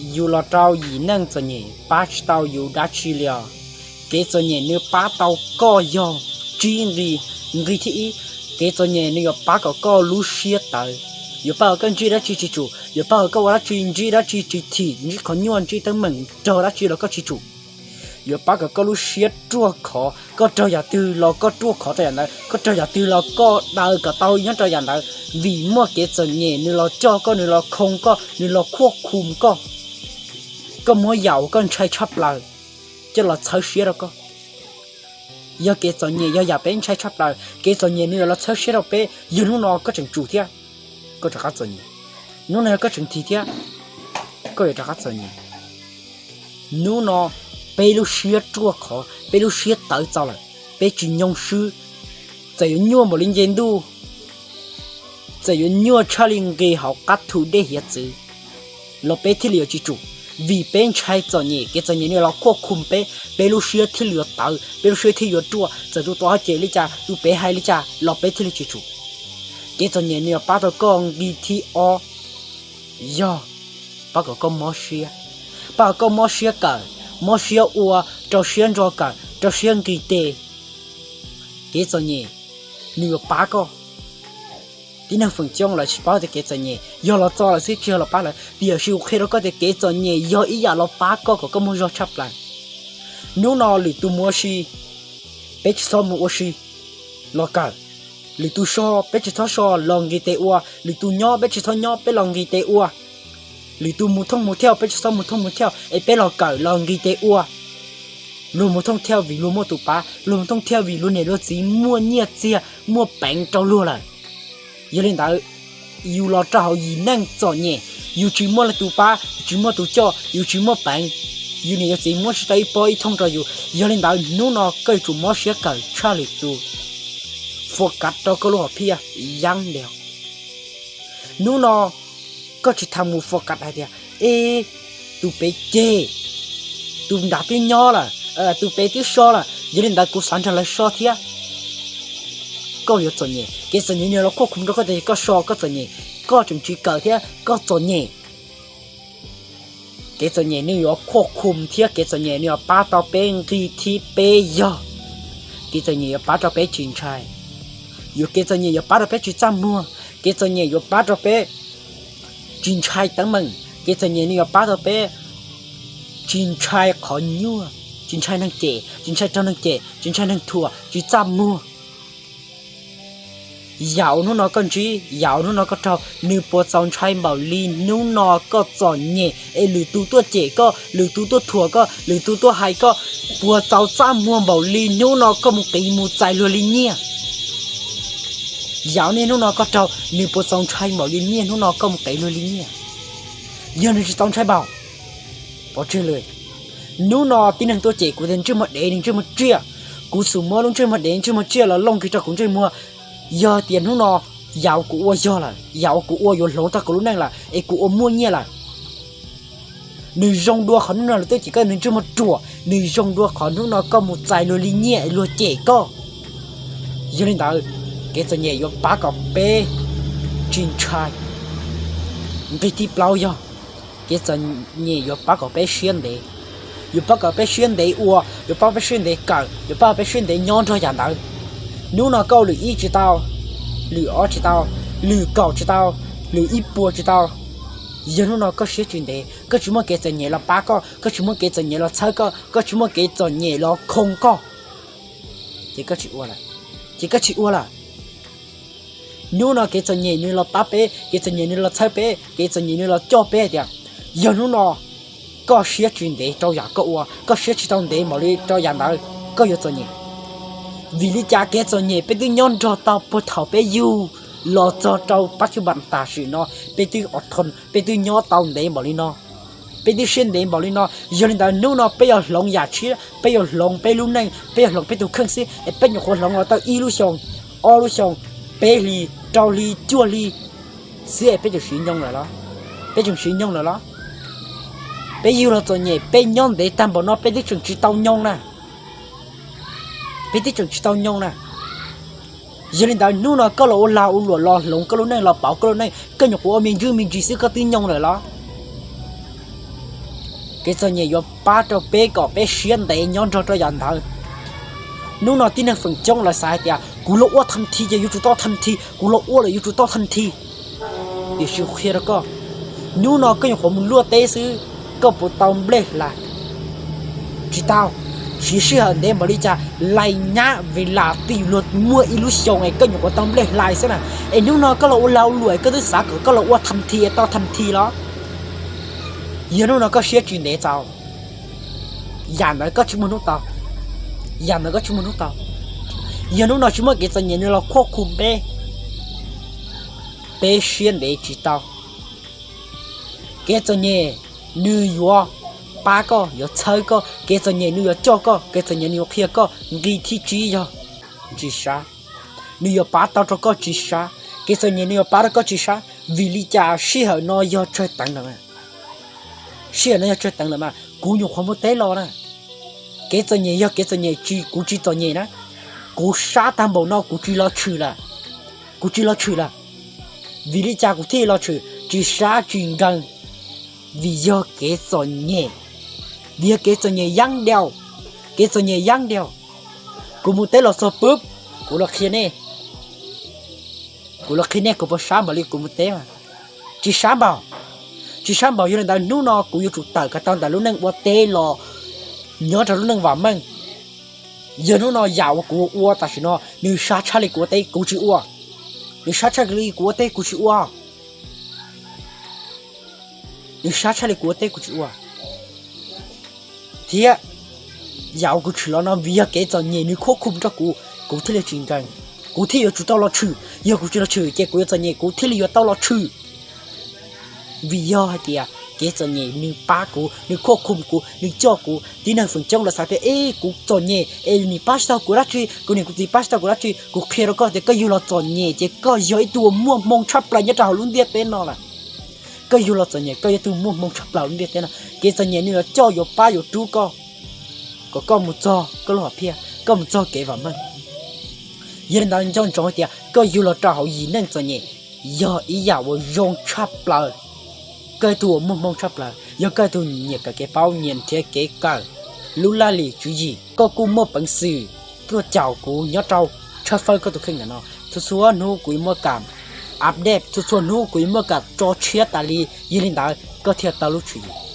Yus los rau yim neej txom nyem pab tsis tau yus dab tsi li os. Kev txom nyem nws pab tau koj yog tsib nqi. Nqi thib ib, kev txom nyem nws yuav pab kom koj lub siab tawv, yuav pab kom koj ntsib dab tsi tsis tsum, yuav pab kom koj ua dab tsi ntsib dab tsi tsis thim, ntsib qhov nyuaj ntsib teeb meem nrog dab tsi los koj tsis tsum. Yuav pab kom koj lub siab ruaj khov, koj raug yam twg los koj ruaj khov rau yam ntawd, koj raug yam twg los koj daws kom tau nyob rau yam ntawd, vim muaj kev txom nyem nws los coj koj, nws los khoo koj, nws los khuaj khum koj. Koj muab yam uas koj ntshai tshaj plaws coj los txhawb siab rau koj. Yog kev txom nyem yog yam peb ntshai tshaj plaws, kev txom nyem nws yuav los txhawb siab rau peb. Yog hnub no koj tseem tsum thiab, koj rov qab txom nyem. Hnub no yog koj tseem thim thiab, koj yuav rov qab txom nyem. Hnub no peb lub siab ruaj khov, peb lub siab tawv txaus lawm, peb tsis nyoo swb. Txawm yuav nyuaj npaum li nce ntuj, txawm yuav nyuaj tshaj li nqis hauv qab thu dej hiav txwv los peb thiaj li yuav tsis tsum. Vim peb ntshai txom nyem, kev txom nyem nws los khuaj khum peb, peb lub siab thiaj li yuav tawv, peb lub siab thiaj yuav ruaj. Txawm tus tod hais li cas, tus pem hais li cas los peb thiaj li tsis tsum. Kev txom nyem nws yuav pab tau koj nqi thib ob, yog pab kom koj mob siab, pab kom koj mob siab kawm, mob siab ua, rau siab ntso kawm, rau siab nqis tes. Kev txom nyem nws yuav pab koj. Tib neeg feem coob lawv tsis paub tias kev txom nyem yog los txo lawm xwb, tsis yog los pab lawv. Tiam sis kuv qhia rau koj tias kev txom nyem yog ib yam los pab koj kom koj muaj zog tshaj plaws. Hnub no lwm tus mus ua si, peb tsis txhob mus ua si, los kawm. Lwm tus so, peb tsis txhob so, los nqis tes ua. Lwm tus nyob, peb tsis txhob nyob, peb los nqis tes ua. Lwm tus mus thooj mus thiaj, peb tsis txhob mus thooj mus thiaj, es peb los kawm los nqis tes ua. Luag mus thooj thiaj vim luag muaj tus pab, luag mus thooj thiaj vim luag niam luag txiv muaj nyiaj txiag muaj peev rau luag lawm. Yog li ntawd, yus los rau hauv yim neej txom nyem, yus tsis muaj leej twg pab, yus tsis muaj tus coj, yus tsis muaj peev, yus niam yus txiv muab tsis tau ib pob ib thooj rau yus. Yog li ntawd hnub no koj yuav tsum mob siab kawm tshaj lwm tus, focus rau koj lub hom phiaj yeeb ntiag. Hnub no koj tsis tas mus focus hais tias, ej, tus pem ceg, tus nram twb nyob lawm, tus pem twb so lawm, yog li ntawd kuv xav nrog lawv so thiab. Koj yuav txom nyem, kev txom nyem nws los khuaj khum rau koj tias koj so koj txom nyem, koj tseem tsis kawm thiab koj txom nyem. Kev txom nyem nws yuav khuaj khum thiab kev txom nyem nws yuav pab tau peb nqi thib peb yog kev txom nyem yuav pab rau peb tsis ntshai. Yuav kev txom nyem yuav pab rau peb tsis txaj muag, kev txom nyem yuav pab rau peb tsis ntshai teeb meem, kev txom nyem nws yuav pab rau peb tsis ntshai qhov nyuaj, tsis ntshai neeg cem, tsis ntshai raug neeg cem, tsis ntshai neeg thuam, tsis txaj muag. Yam uas hnub no koj ntsib, yam uas hnub no koj raug, nws puas txaus ntshai npaum li hnub no koj txom nyem es lwm tus tuaj cem koj, lwm tus tuaj thuam koj, lwm tus tuaj hais koj? Puas txaus txaj muag npaum li hnub no koj mus qiv mus txais luag li nyiaj? Yam uas niaj hnub no koj raug, nws puas txaus ntshai npaum li niaj hnub no koj mus qiv luag li nyiaj? Yog nws tsis txaus ntshai npaum, pov tseg lawm. Hnub no tib neeg tuaj cem kuv tias ntsej muag dev, nws ntsej muag tsiaj, kuv xum muab lub ntsej muag dev ntsej muag tsiaj los looj kiag rau kuv ntsej muag. Yog tias hnub no yam uas kuv ua yog lawm, yam uas kuv ua yuav hloov tag kuv lub neej lawm es kuv ua muaj nyiaj lawm, nws zoo dua qhov hnub no luag tuaj cem koj nws ntsej muag ruam, nws zoo dua qhov hnub no koj mus txais luag li nyiaj luag cem koj. Yog li ntawd, kev txom nyem yuav pab kom peb tsis ntshai. Nqi thib plaub yog kev txom nyem yuav pab kom peb siab ntev. Yuav pab kom peb siab ntev ua, yuav pab peb siab ntev kawm, yuav pab peb siab ntev nyob nrog yam ntawd. Hnub no koj ua lwm ib tsis tau, lwm ob tsis tau, lwm kaum tsis tau, lwm ib puas tsis tau. Yog hnub no koj siab tsis ntev, koj tsis muaj kev txom nyem los pab koj, koj tsis muaj kev txom nyem los txhawb koj, koj tsis muaj kev txom nyem los khoo koj, ces koj tsis ua lawm, ces koj tsis ua lawm. Hnub no kev txom nyem nws los pab peb, kev txom nyem nws los txhawb peb, kev txom nyem nws los coj peb hais tias, yog hnub no koj siab tsis ntev rau yam koj ua, koj siab tsis tau ntev npaum li rau yam ntawd, koj yuav txom nyem. Vim li cas kev txom nyem peb twb nyob nrog tau puag thaum peb yug los txog rau pab tsuj npam tam sim no, peb twb o thoo, peb twb nyob tau ntev npaum li no, peb twb siab ntev npaum li no. Yog li ntawd hnub no peb yuav hloov yam tshiab, peb yuav hloov peb lub neej, peb yuav hloov peb tus kheej xwb es peb nyuam qhuav hloov los tau ib lub xyoo, ob lub xyoo, peb hlis, rau hli, cuaj hli xwb es peb tseem siv nyoo lawm los? Peb tseem siv nyoo lawm los? Peb yug los txom nyem, peb nyob ntev tag npaum no peb twb tseem tsis tau nyoo na, peb twb tseem tsis tau nyoo na. Yog li ntawd hnub no koj los ua lag ua luam los hloov koj lub neej los pauv koj lub neej, koj nyuam qhuav ua me ntsis me ntsis xwb koj twb nyoo lawm los? Kev txom nyem yuav pab rau peb kom peb siab ntev nyob nrog rau yam ntawd. Hnub no tib neeg feem coob lawv xav hais tias kuv los ua tham thi ces yuav tsum tau tham thi, kuv los ua lawm yuav tsum tau tham thi. Tiam sis qhia rau koj, hnub no koj nyuam qhuav mus luaj teb xwb, koj puas tau nplej hlais? Tsis tau. Siv sij hawm ntev npaum li cas, lais nyab vim lam twj ywm luag muaj ib lub xyoos es koj nyuam qhuav tau nplej hlais xwb na. Es hnub no koj los ua lau luam, koj twb xav kom koj los ua tham thi es tau tham thi los? Yog hnub no koj siab tsis ntev txaus, yam ntawd koj tsis muaj hnub tau. Yam ntawd koj tsis muaj hnub tau. Yog hnub no tsis muaj kev txom nyem nws los khuab khum peb, peb siab ntev tsis tau. Kev txom nyem nws yuav pab koj, yuav txhawb koj, kev txom nyem nws yuav coj koj, kev txom nyem nws yuav qhia koj nqi thib tsib yog tsis sab. Nws yuav pab tau rau koj tsis sab, kev txom nyem nws yuav pab rau koj tsis sab. Vim li cas sij hawm no yog tsawg teev lawm? Sij hawm no yog tsawg teev lawm mas kuv nyuam qhuav mus teb los na. Kev txom nyem yog kev txom nyem, tsis, kuv tsis txom nyem na. Kuv sab tag npaum no kuv tsis los tshwm lawm. Kuv tsis los tshwm lawm. Vim li cas kuv thiaj los tshwm tsis sab tsis nkees? Vim yog kev txom nyem. Vim yog kev txom nyem yaj diau. Kev txom nyem yaj diau. Kuv mus teb los txog pub, kuv los qhia nej, kuv los qhia nej, kuv puas sab npaum li kuv mus teb mas? Tsis sab npaum. Tsis sab npaum, yog li ntawd hnub no kuv yuav tsum tawm kom tau ntawm lub neej ua teb los nyob rau lub neej vam meej. Yog hnub no yam uas kuv ua tam sim no nws sab tshaj li kuv ua teb, kuv tsis ua. Nws sab tshaj li kuv ua teb, kuv tsis ua. Nws sab tshaj li kuv ua teb, kuv tsis ua. Thiab yam uas kuv tshwm los no vim yog kev txom nyem nws khuab khum rau kuv, kuv thiaj li tsis nkees. Kuv thiaj yuav tsum tau los tshwm. Yog kuv tsis los tshwm ces kuv yuav txom nyem, kuv thiaj li yuav tau los tshwm. Vim yog hais tias kev txom nyem nws pab kuv, nws khuab khum kuv, nws coj kuv. Tib neeg feem coob lawv xav tias, eb, kuv txom nyem es niam pab tsis tau kuv dab tsi, kuv niam kuv txiv pab tsis tau kuv dab tsi. Kuv qhia rau koj tias koj yug los txom nyem ces koj yog ib tug uas muaj hmoo tshaj plaws nyob rau hauv lub ntiaj teb no lawm. Koj yug los txom nyem, koj yog ib tug muaj hmoo tshaj plaws lub ntiaj teb no. Kev txom nyem nws yuav coj, yuav pab, yuav rub koj kom koj mus txog koj lub hom phiaj, koj mus txog kev vam meej. Yog li ntawd nco ntsoov hais tias koj yug los rau hauv yim neej txom nyem yog ib yam uas zoo tshaj plaws. Koj ib tug uas muaj hmoo tshaj plaws, yog koj ib tug nyiam kawm kev paub, nyiam nrhiav kev kawm lub laj lim tswv yim, koj kuj muaj peev xwm tuaj caum kuv nyob rau tshawb fawb koj tus kheej ntawm no. Txhua txhua hnub kuv yuav muaj kam update, txhua txhua hnub kuv yuav muaj kam tso tshiab tas li. Yog li ntawd koj thiaj tau lub tswv yim.